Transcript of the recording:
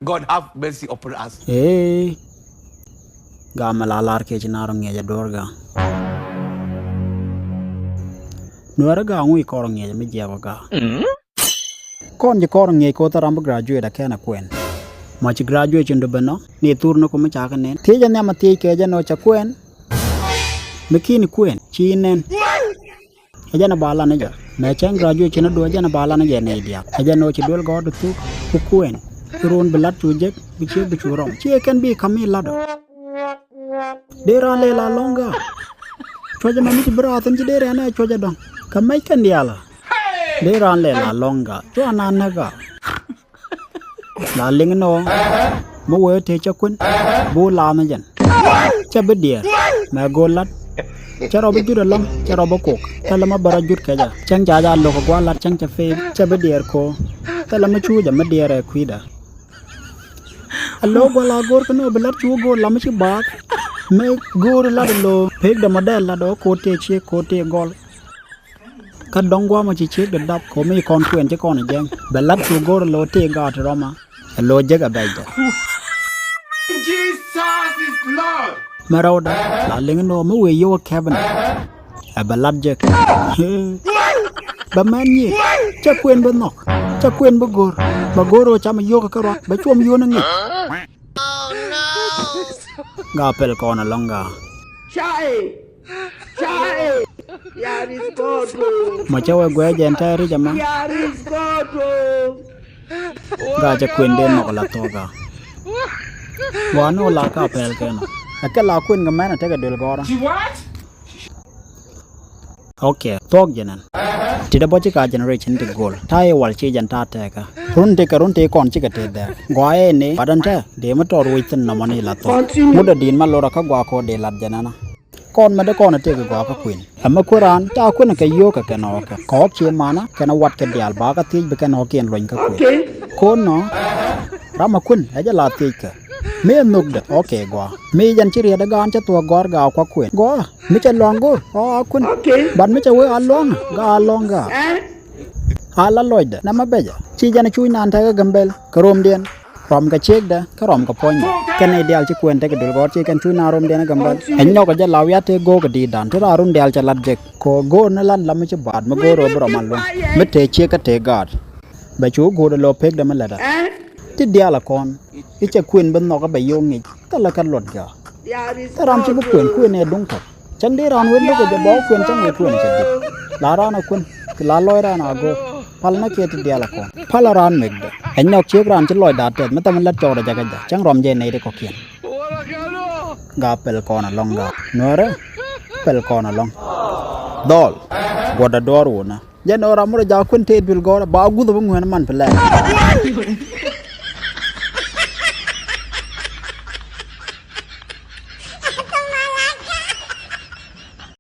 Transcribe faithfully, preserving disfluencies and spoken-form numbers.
God have mercy upon us. Ee. Gaa mɛ la lar kɛ ci na rɔ ŋiɛc a duɔr gaa. Nuɛrɛ gaa ŋuc kɔr ŋiɛc mi jiɛk ɔ gaa. Kɔn ci kɔr ŋiɛc koth a ram bi graduate a kɛn a kuɛn. Mɔ ci graduate ci ndubɛ nɔ ni thur ni kum mi ca kɛ nen. Thiec a nhiam a thiec kɛ jɛ nɔ ca kuɛn. Mi ki̱n kuɛn ci nɛn. Ɛ jɛn a ba lan ni jɛ mɛ cɛn graduate ci ni duɔ, ɛ jɛn a ba lan ni jɛ nɛy diaal. Ɛ jɛn ɔ ci duel gɔɔt thuk ku kuɛn. Ci ruun bi lat cu jek bi ciek bi cu rɔm ci ɛ kɛn bi kam mi lat ɔ. Dee raan lɛ la lɔŋ gaa. Cuɔcɛ mɛ mi ci bi raathin ci dee rɛn ɛ cuɔcɛ dɔŋ. Kɛ mɛc kɛn diaala. Dee raan lɛ la lɔŋ gaa. Cua naan nɛ gaa. La liŋ nɔ mi wee tëë cä kuën. Bi wä laam ni jɛn. Cä bi diɛɛr mɛ go̱o̱r lat. Cä rɔ bi jut ɛlɔ̱ŋ cä rɔ bi kok. Thilɛ mi bä rɔ jut kɛ jɛ cäŋ ca jaa lo̱k ɛ gua̱a̱r lat cäŋ cɛ pek. Cä bi diɛɛr ko̱o̱. Thilɛ mi cuucɛ mi diɛɛr ɛ kui̱dɛ. Alo gua̱l a go̱o̱r kä ni ɣöö bi la̱t cu wä go̱o̱r lam mi ci baath. Mi go̱o̱r la̱t alo pek dämɔ dee la̱t ɣöö ko̱o̱t tëë ciek ko̱o̱t tëë gɔl. Kä dɔ̱ŋ gua̱a̱mɔ ci ciek dee dap ko̱o̱m mi kɔn kuɛn ci kɔn ɛ jɛŋ. Bɛ la̱t cu go̱o̱r alo tëë gaat rɔma. Alo jek ɛ bɛc dɛ. Jesus is Lord. Mɛ rɛwdɛ la liŋ ni ɣöö mi wëë yio̱w ɛ kɛpnɛ. Ɛ bɛ lat jek. Bɛ mɛn nyiet. Cä kuën bi nhɔk. Cä kuën bi go̱r. Bɛ go̱r ɣöö camɛ yio̱o̱k kä ruak bɛ cuɔm yio̱o̱n ɛ ŋic. Gaa pɛl kɔn ɛlɔ̱ŋ gaa. Mɔ cä wee guɛɛ jɛ ɛn tɛɛr ric ɛmɛ. Gaa cä kuën dee nhɔk ɛ la thuɔ̱k gaa. Wa ni wä la kaa pɛl kɛn ɔ. Ɛ kɛ la kuën kɛ mɛn ɛ tekɛ duël gɔ̱rä. Ok, thuɔ̱k jɛ nɛn. Ti dee bä ci ka generation ti go̱o̱l. Ta̱a̱ i̱ wal ci jɛn ta̱a̱ tɛɛkä. Run ti kɛ run ti kɔn cikɛ tëë dhɛɛk. Gɔaa ɛ ni, bat ɛn tɛ, dee mi tɔɔr wec thi̱n nɔmɔ ni la thuɔ̱k. Mut dee di̱i̱n ma lorä kä gɔaa ko̱o̱r dee lat jɛn ɛnɔ. Kɔn mɛ dee kɔn ɛ tëëk gɔaa kä kuën. Ɛmɛ kuën raan, ca kuën kɛ yio̱o̱k kɛ kɛn ɔɔkä. Kɔɔk ci manä, kɛn ɛ wat kɛ diaal ba kä thiec bi kɛn ɔɔkiɛn luɔ̱ny kä kuën. Ko̱n nɔ, ram ɛ kuën, ɛ jɛ la thiec kɛ. Mi ɛ nhökdɛ, ok gɔaa. Mi jɛn ci riɛt ɛ gaan cä thuɔ̱k gɔ̱a̱r gaa kuak kuën. Gɔaa. Mi cɛ luaŋ go̱o̱r ɔ a kuën. Bat mi cɛ wee a luaŋ gaa a luaŋ gaa. A la lɔcdɛ nɛmɛ bɛcɛ ci jɛn cuuc naan tɛkɛ Gambɛl kɛ romdiɛn. Rɔm kɛ ciekdɛ kä rɔm kɛ puɔ̱nydɛ kɛn nɛy diaal ci kuɛn tekɛ duël gɔ̱rä ci kɛn cuuc naan romdiɛn ɛ Gambɛl. Ɛ nyɔk ɛ jɛ la wiat tëë go̱o̱k kɛ di̱i̱t dan ti raan run diaal cɛ lat jek kɛ go̱o̱r ni lat la mi ci baat mi go̱o̱r ɛ bi rɔm a luäŋ. Mi tëë ciek kä tëë gaat. Bɛ cu go̱o̱r ɛ lo̱ pekdɛ mi lätdä. Ti diaal ɛ kɔn i̱ cɛ kuën bi nhɔk ɛ bɛ yo̱o̱k ŋic. Thilɛ kä luɔt gɔaa. Thil ram ci bi kuën, kuën ɛ duŋ tɔ̱. Cäŋ dee raan wee lo̱k ɛ jɛ bä wä kuën cäŋ wee kuën cɛ di̱t. La raan ɛ kuën kɛ la lɔc raan a go̱o̱k. Pal nä kiɛ ti diaal ɛ kɔn pal ɛ raan mekdɛ. Ɛ nyɔk ciek raan ci lɔcdɛ a tɛth mi thɛm in lät cɔɔdɛ jɛ kä jɛ cäŋ rɔm jɛ nɛy ti kɔ̱kiɛn. Gaa pɛl kɔn ɛlɔ̱ŋ gaa nuɛrɛ. Pɛl kɔn ɛlɔ̱ŋ. Dhɔl guɔ̱tdɛ duɔ̱ɔ̱r wunä. Jɛn ɣöö ram mi rɔ jaak kuën tëë duël gɔ̱rä ba guth bi ŋuɛ̈n man pi lɛɛr.